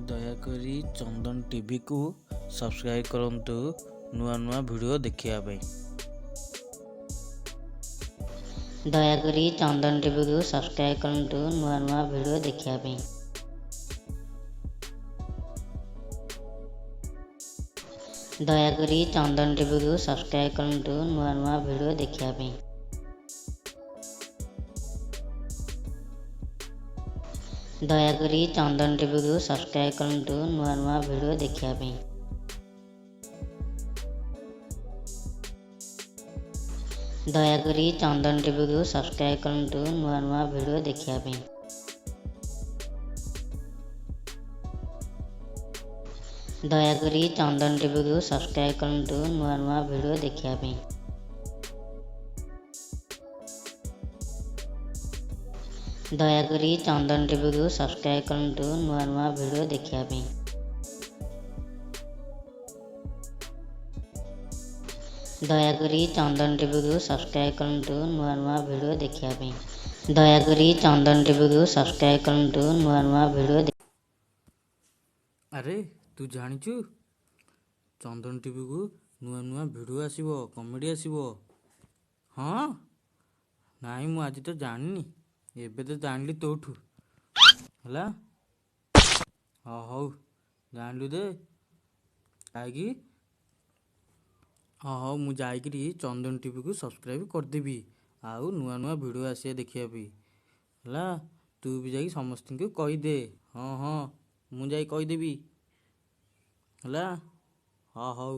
ଦୟାକରି ଚନ୍ଦନ ଟିଭିକୁ ସବସ୍କ୍ରାଇବ୍ କରନ୍ତୁ ନୂଆ ନୂଆ ଭିଡ଼ିଓ ଦେଖିବା ପାଇଁ। ଦୟାକରି ଚନ୍ଦନ ଟିଭିକୁ ସବସ୍କ୍ରାଇବ୍ କରନ୍ତୁ ନୂଆ ନୂଆ ଭିଡ଼ିଓ ଦେଖିବା ପାଇଁ। ଦୟାକରି ଚନ୍ଦନ ଟିଭିକୁ ସବସ୍କ୍ରାଇବ୍ କରନ୍ତୁ ନୂଆ ନୂଆ ଭିଡ଼ିଓ ଦେଖିବା ପାଇଁ। ଦୟାକରି ଚନ୍ଦନ ଟିଭିକୁ ସବସ୍କ୍ରାଇବ୍ କରନ୍ତୁ ନୂଆ ନୂଆ ଭିଡ଼ିଓ ଦେଖିବା ପାଇଁ। ଦୟାକରି ଚନ୍ଦନ ଟିଭିକୁ ସବସ୍କ୍ରାଇବ୍ କରନ୍ତୁ ନୂଆ ନୂଆ ଭିଡ଼ିଓ ଦେଖିବା ପାଇଁ। ଦୟାକରି ଚନ୍ଦନ ଟିଭିକୁ ସବସ୍କ୍ରାଇବ୍ କରନ୍ତୁ ନୂଆ ନୂଆ ଭିଡ଼ିଓ ଦେଖିବା ପାଇଁ। ଦୟାକରି ଚନ୍ଦନ ଟିଭିକୁ ସବସ୍କ୍ରାଇବ୍ କରନ୍ତୁ ନୂଆ ନୂଆ ଭିଡ଼ିଓ ଦେଖିବା ପାଇଁ। ଦୟାକରି ଚନ୍ଦନ ଟିଭିକୁ ସବସ୍କ୍ରାଇବ୍ କରନ୍ତୁ ନୂଆ ନୂଆ ଭିଡ଼ିଓ ଦେଖିବା ପାଇଁ। ଦୟାକରି ଚନ୍ଦନ ଟିଭିକୁ ସବସ୍କ୍ରାଇବ୍ କରନ୍ତୁ ନୂଆ ନୂଆ ଭିଡ଼ିଓ। ଆରେ ତୁ ଜାଣିଛୁ, ଚନ୍ଦନ ଟିଭିକୁ ନୂଆ ନୂଆ ଭିଡ଼ିଓ ଆସିବ, କମେଡ଼ି ଆସିବ? ହଁ, ନାଇଁ, ମୁଁ ଆଜି ତ ଜାଣିନି, ଏବେ ତ ଜାଣିଲି ତୋଠୁ। ହେଲା, ହଁ, ହଉ, ଜାଣିଲୁ ଦେ ଯାଇକି। ହଁ, ହଉ, ମୁଁ ଯାଇକିରି ଚନ୍ଦନ ଟିଭିକୁ ସବସ୍କ୍ରାଇବ୍ କରିଦେବି ଆଉ ନୂଆ ନୂଆ ଭିଡ଼ିଓ ଆସିବ ଦେଖିବା ପାଇଁ। ହେଲା, ତୁ ବି ଯାଇକି ସମସ୍ତଙ୍କୁ କହିଦେ। ହଁ ହଁ, ମୁଁ ଯାଇ କହିଦେବି। ହେଲା, ହଁ, ହଉ।